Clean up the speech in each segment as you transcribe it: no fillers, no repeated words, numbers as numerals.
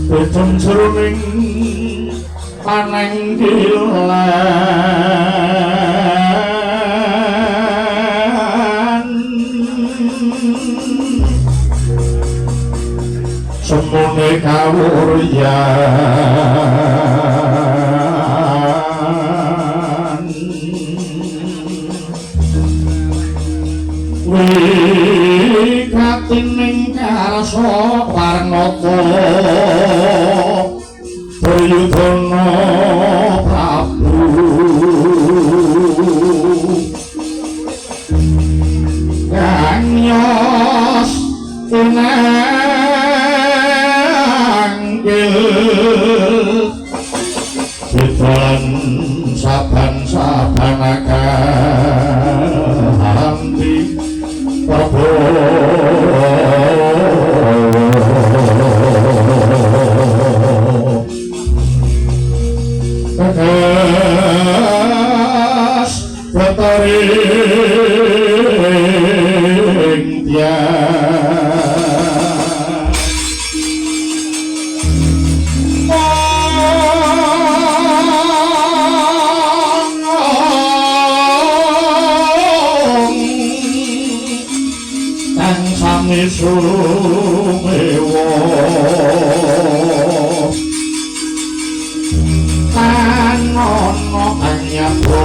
Beton jroning paneng kilan semune kawuryan wigatining karsa warnata Duryudana Prabu kang nyos tinanggil sedan saban-saban akanti Tegas betaring tiang kang sami sumewa ana kang nyapa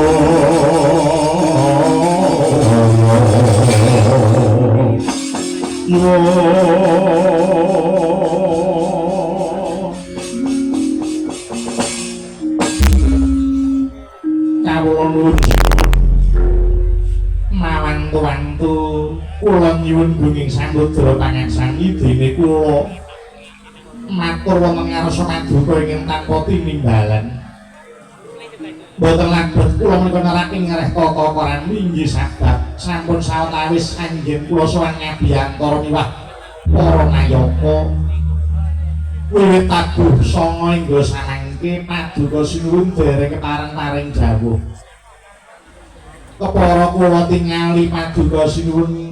yo kawula nuwun mawantu-wantu kula nyuwun gunging samudra pangaksami dene kula matur wonten ngarsa paduka ingkang tanpa tinimbalan. Mboten labet kula menika neraki ngereh tata karami inggih sabab sampun sawetawis anggen kula sowan ngabiyantara miwah para nayaka wiwit tabuh sanga hingga samangke paduka sinuwun dereng kepareng paring jawuh. Kepara kula tingali paduka sinuwun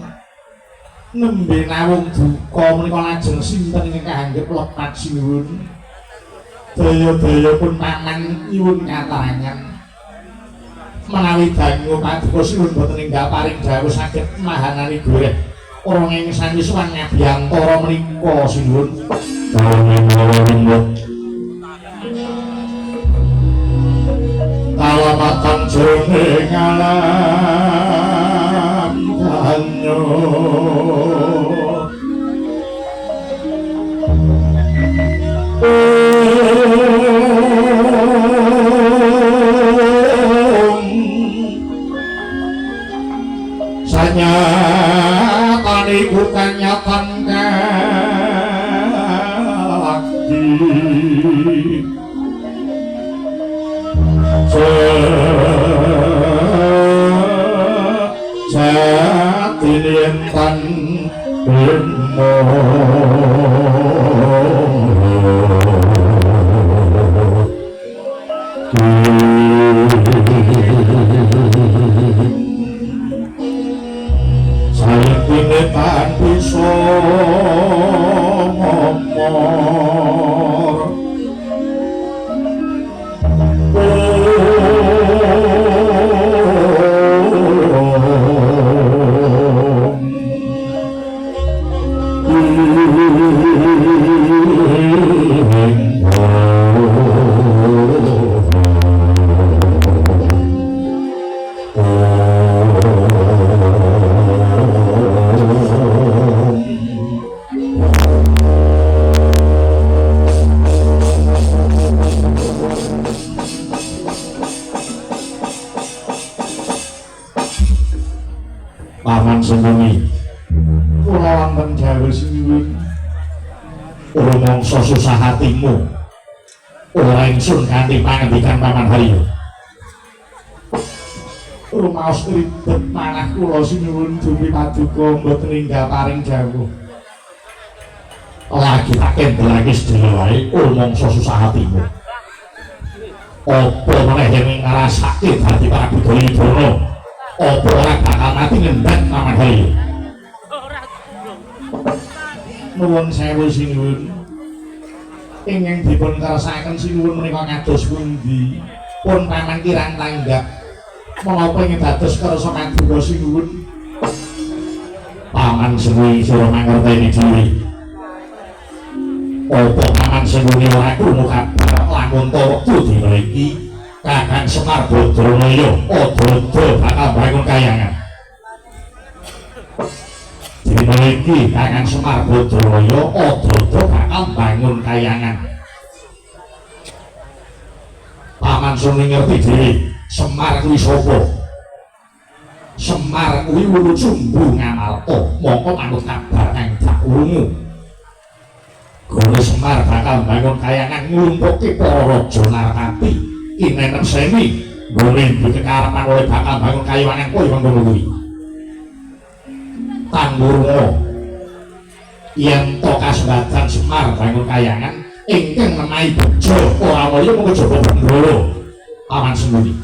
nembe nawung duka menika lajeng sinten ingkang kaanggep lepat sinuwun. Daya-daya pun paman nyuwun katerangan menawi dangu paduka sinuwun boten enggal paring dawuh saged mahanani goreh ora ing sami sowan ngabiyantara menika sinuwun. Kalamatan jroning alam banyu sanyatane iku kanyatan kalakdi jatine entan bimo sayektine tan bisa momor Paman Sembuni kula wonten dawuh sinuwun rumangsa susah hatimu ora ingsun kanthi pangendikan Paman Haryo rumaos ribet manah kula sinuwun dumi paduka mboten enggal paring dawuh lagi tak kendelake sedaya wae rumangsa susah hatimu apa meneh yen ngrasake dadi Prabu Duryudana apa ora bakal mati ngendhek Paman Haryo. Nuwun sewu sinuwun. Ingkang dipun kersakaken sinuwun menika kados pundi? Pun paman kirang tanggap. Menapa ingkang dados kersa paduka sinuwun? Paman Senguni sira mangerteni dhewe. Apa Paman Senguni ora krungu kabar lamun ta wektu dina iki Kakang Semar Badranaya ada-ada bakal bangun kayangan. Dina iki Kakang Semar Badranaya ada-ada bakal bangun kayangan. Paman Senguni ngerti dhewe Semar kuwi sapa? Semar kuwi wulu cumbu Ngamarta, mongko manut kabar kang dak krungu. Gone Semar bakal bangun kayangan nglumpukke para raja Narpati kinenekseni nggone duwe kekarepan oleh bakal bangun kayangan kaya ngono kuwi. Tanggurunga yen to kasembadan Semar bangun kayangan ingkang nemahi bejo ora mulya mung kejaba Bendoro Paman Senguni.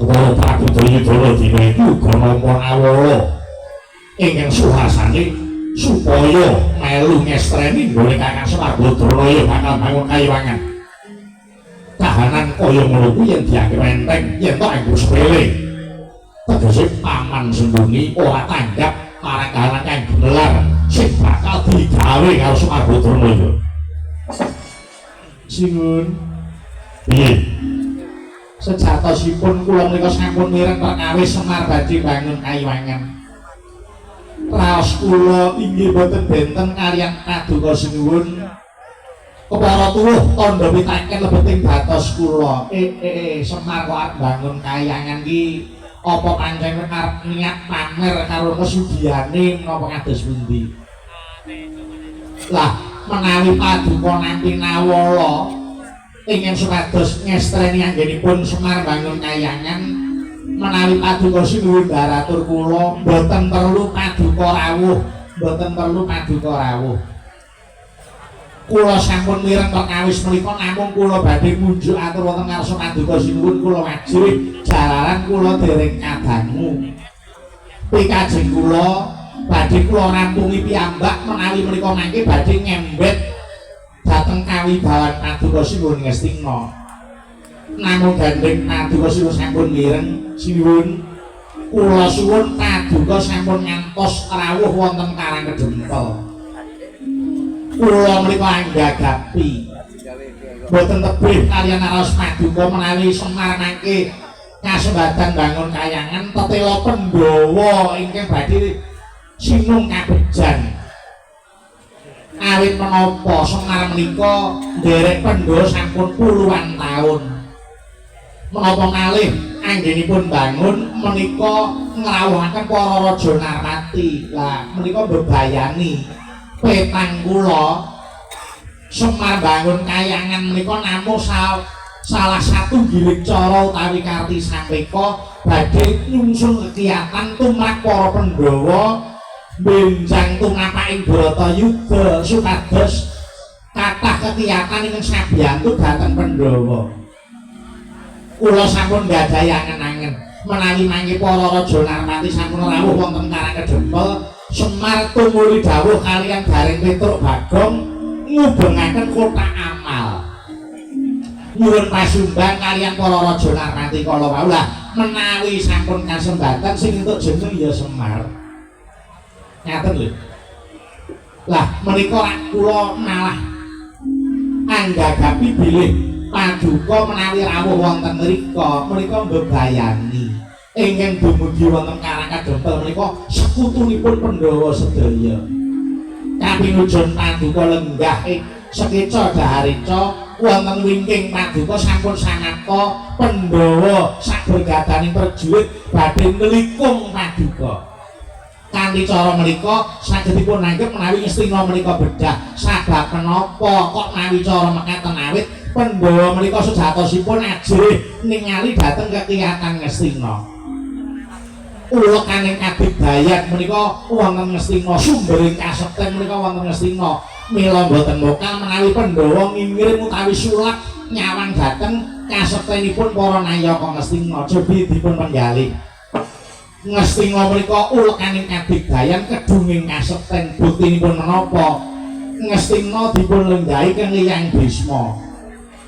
Kepala Prabu Duryudana dina iki uga nampa nawala ingkang suhasane supaya melu ngestreni nggone Kakang Semar Badranaya bakal bangun kayangan. Kahanan kaya ngono kuwi yen dianggep enteng, yen tok anggo sepele. Tegese Paman Senguni ora tanggap marang kahanan kang gemelar sing bakal digawe karo Semar Badranaya. Sinuwun. Piye? Sejatosipun kula menika sampun mireng perkawis Semar badhe bangun kayiwangan. Raos kula inggih boten benten kaliyan paduka sinuwun. Kepara tuwuh tandha pitaken lebeting batos kula. Semar kok arep bangun kayangan ki apa pancen arep niat pamer karo kesugihane menapa kados pundi? Lah menawi paduka nampi nawala ingin supados ngestreni anggenipun Semar bangun kayangan, menawi paduka sinuwun baratur kula mboten perlu paduka rawuh, mboten perlu paduka rawuh. Kula sampun mireng perkawis menika, namung kula badhe ngunjuk atur wonten ngarsa paduka sinuwun kula wajib jalaran kula dereng kadangu. Pikajeng kula badhe kula rampungi piyambak menawi menika mangke badhe ngembet dhateng kawibawan paduka sinuwun Ngastina. Namung gandheng paduka sinuwun sampun mireng sinuwun, kula suwun paduka sampun ngantos rawuh wonten Karang Kedempel. Kula menika anggagapi boten tebih kaliyan raos paduka menawi Semar mangke kasembadan bangun kayangan tetela Pandhawa ingkang badhe sinung kabejan. Awit menapa Semar menika nderek Pandhawa sampun puluhan taun. Menapa malih anggenipun bangun menika ngrawuhaken para raja Narpati. Lah menika bebayani petang kula Semar bangun kayangan menika namung salah satu gilig cara utawi karti sampeka badhe nyungsun kegiatan tumrap para Pandhawa benjang tumapaking Bharatayuda supados kathah kegiatan ingkang sabiyantu dhateng Pandhawa. Kula sampun nggadahi angen-angen menawi mangke para raja Narpati sampun rawuh wonten Karang Kedempel, Semar tumuli dawuh kaliyan Gareng Petruk Bagong ngubengaken kotak amal. Nyuwun pasumbang kaliyan para raja Narpati kala wau. Lah menawi sampun kasembatan sing entuk jeneng ya Semar. Ngaten lho. Lah menika rak kula malah anggagapi bilih paduka menawi rawuh wonten mriku menika mbebayani ingkang dumugi wonten Karang Kadempel menika sekutunipun Pandhawa sedaya. Kapinujon paduka lenggah ing sekeca daharica wonten wingking paduka sampun samapta Pandhawa sabergadaning prajurit badhe nglikung paduka. Kanthi cara menika saged dipun anggep menawi Ngastina menika bedah. Sabab menapa kok mawi cara mekaten awit Pandhawa menika sejatosipun ajrih ningali dhateng kekiyatan Ngastina. Ulekaning kadigdayan menika wonten Ngastina, sumbering kasekten menika wonten Ngastina. Mila mboten mokal menawi Pandhawa ngirim utawi sulap nyawang dhateng kasektenipun para nayaka Ngastina. Cobi dipun penggalih. Ngastina mriku ulekaning kadigdayan kedunging kasekten. Buktinipun menapa? Ngastina dipun lenggahi keng Hyang Bisma.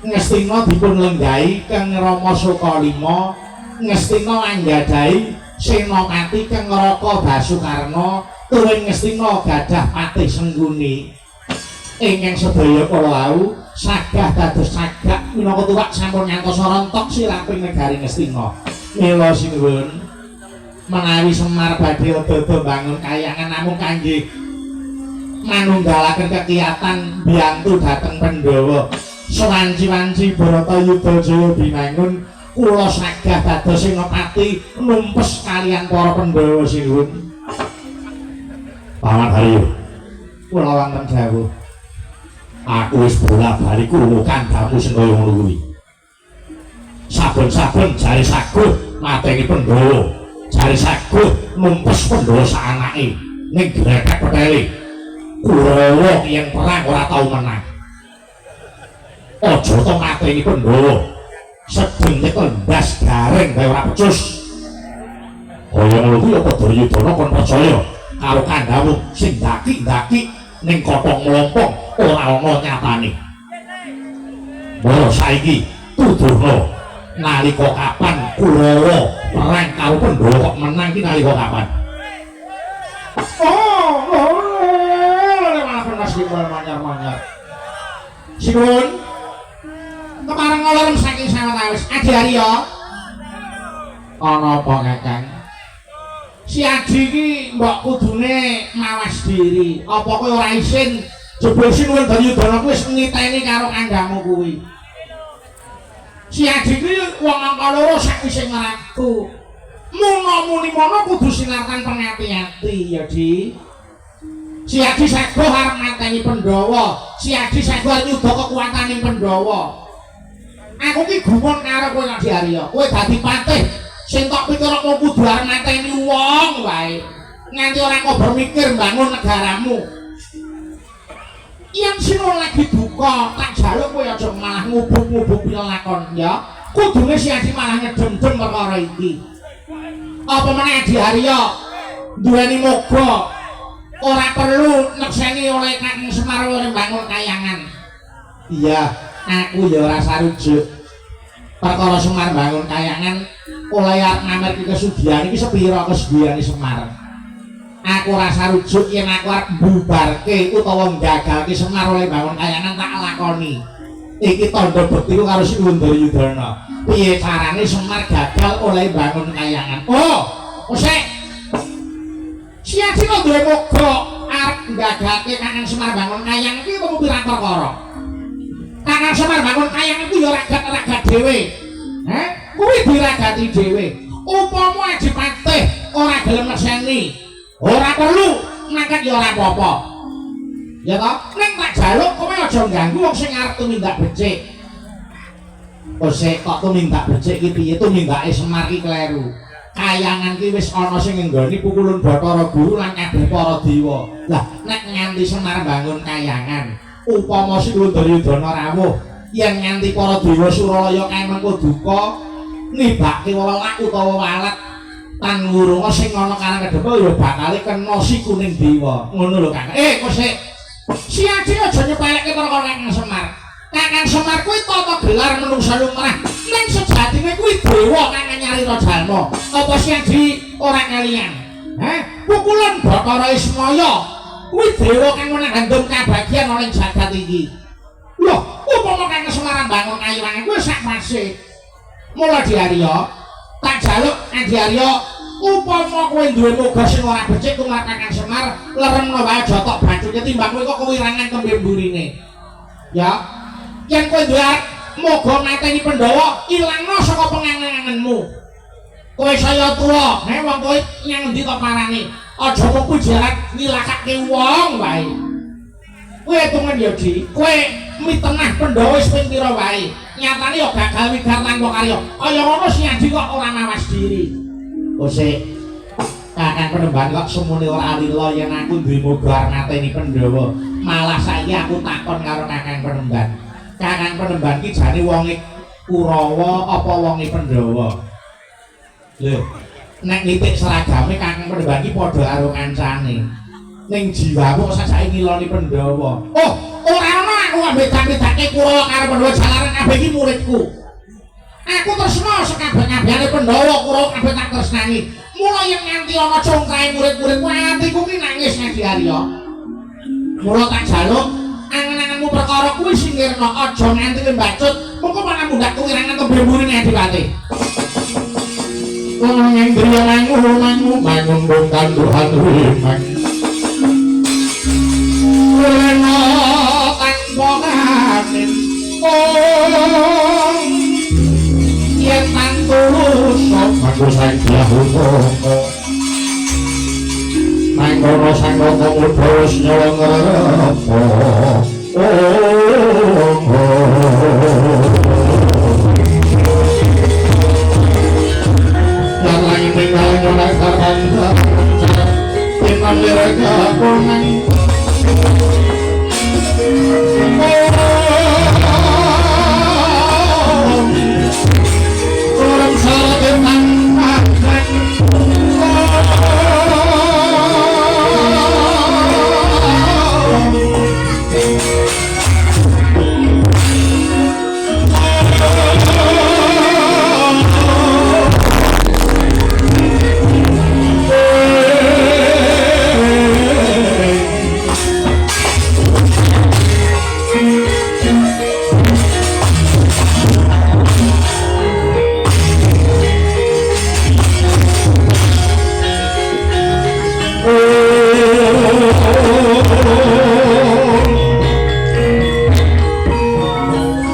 Ngastina dipun lenggahi keng Rama Sukalima. Ngastina anggadhahi senopati keng Raka Basukarna. Tuwin Ngastina gadah patih Sengkuni. Ingkang sedaya kala wau sagah dados cagak minangka tuwak sampun ngantos rontok siraping negari Ngastina. Mila sinuwun, menawi Semar badhe dada bangun kayangan namung kangge manunggalaken kekiyatan biyantu dhateng Pandhawa. Sawanci-wanci Bharatayuda Jaya binangun, kula sagah dados senopati numpes kaliyan para Pandhawa, sinuwun. Paman Haryo, Kula wonten dawuh. Aku wis bola-bali krungu kandhamu sing kaya ngono kuwi. Saben-saben jare saguh mateni Pandhawa, jare saguh numpes Pandhawa sak anake ning grepek petele. Kurawa yen perang ora tau menang. Aja to mateni Pandhawa. Sedeng nyekel ndas gareng wae ora becus. Kaya ngono kuwi apa Duryudana kon percaya karo kandhamu sing ndaki-ndaki ning kotong mlompong ora ana nyatane? Mula saiki tuduhno, nalika kapan Kurawa perang karo Pandhawa kok menang ki nalika kapan? Oh, malah penas ki manyar-manyar. Sinuwun. Kepareng ngolorem saking sawetawis. Adi Arya. Ana apa, Kakang? Si Adi iki mbok kudune mawas diri. Apa kowe ora isin? Jebul Sinuwun Duryudana kuwi wis ngiteni karo kandhamu kuwi. Si Adi kuwi wong angka loro sakwise ngratu. Muna-muni mono kudu sinartan pengati-ati ya, Di. Si Adi saguh arep mateni Pandhawa. Si Adi saguh arep nyuda kekuatane Pandhawa. Aku ki gumun karo kowe, Adi Arya. Kowe dadi patih sing tok pikir kok kudu arep mateni wong wae. Nganti ora kok bermikir mbangun negaramu. Yen Sinuwun lagi duka, tak jaluk kowe aja malah ngubuk-ngubuk lakon ya. Kudune si Adi malah ngedem-dem perkara iki. Apa meneh Adi Arya duweni moga ora perlu nekseni oleh Kakang Semar oleh bangun kayangan. Iya, aku ya ora sarujuk. Perkara Semar bangun kayangan oleh arep ngamerke kesugihan iki sepira kesugihan Semar. Aku ora sarujuk yen aku arep mbubarke utawa nggagalke Semar oleh bangun kayangan tak lakoni. Iki tandha bektiku karo Sinuwun Duryudana. Piye carane Semar gagal oleh bangun kayangan? Oh, sik. Si Adi kok duwe moga arep nggagalke Kakang Semar bangun kayangan iki ketemu pirang perkara. Kakang Semar bangun kayangan kuwi ya ragat-ragat dhewe. Heh, kuwi diragati dhewe. Upama Adipatih ora gelem nekseni, ora perlu ngangkat ya ora apa-apa. Ya toh? Ning tak jaluk kowe aja ganggu wong sing arep tumindak becik. Oh sik, kok tumindak becik iki piye? Tumindake Semar ki kleru. Kayangan ki wis ana sing ngenggoni pukulun Bathara Guru lan kabeh para dewa. Lah nek nganti Semar bangun kayangan, upama Sinuwun Duryudana rawuh, yen nganti para dewa Suralaya kae mengko duka nibake welak utawa walet tan ngurunga sing ana karang kedhepel ya bakale kena sikuning dewa. Ngono lho, Kakang. Eh, kok sik. Si Adi aja nyepelekke perkara Kakang Semar. Kakang Semar kuwi tata gelar menungsa lumrah. Ning sejatine kuwi dewa kang nyarira jalma. Apa si Adi ora kalian? Heh, pukulan Bathara Ismaya kuwi dewa kang menang gandum kabagyan ana ing jagat iki. Loh, upama Kakang Semar bangun kayangan kuwi sak pase. Mula Di Arya, tak jaluk Adi Arya, upama kowe duwe moga sing ora becik tumrap Kakang Semar, leremno wae, aja tok bacuke, timbang kowe kok kewirangan tembe mburine. Ya. Yen kowe duwe arep moga mateni Pandhawa, ilangno saka pengangen-angenmu. Kowe saya tuwa, he wong kowe nyang endi kok parane? Aja mung pujaran nyilakake wong wae. Kowe hitungan ya, Di. Kowe mitenah Pandhawa wis ping pira wae. Nyatane ya gagal wigar tanpa karya. Kaya ngono si Adi kok ora mawas diri. Oh sik. Kakang Penemban kok semune ora lila yen aku duwe moga arep mateni Pandhawa. Malah saiki aku takon karo Kakang Penemban. Kakang Penemban ki jane wonge Kurawa apa wonge Pandhawa? Lho, Nek nitik seragame Kakang Pandhawa iki padha karo kancane. Ning jiwamu kok saiki ngiloni Pandhawa. Oh, ora ana aku kok beda-bedake Kurawa karo Pandhawa jalaran kabeh iki muridku. Aku tresna sekabeh-kabehane Pandhawa Kurawa kabeh tak tresnani. Mula yen nganti ana congkae murid-muridku atiku ki nangis Adi Arya. Mula tak jaluk angen-angenmu perkara kuwi singkirna aja nganti kowe mbacut, mengko malah mundhak kuwirangan tembe mburi Adipati. Wong ngendriya mangu mangu mangun tanduhan wimang. Lena tanpa kanin. Oh, yen tulus manggo sang Hyahutaka. Mangkono sang Raka muda wis nyolong repa. Oh, lan langit ning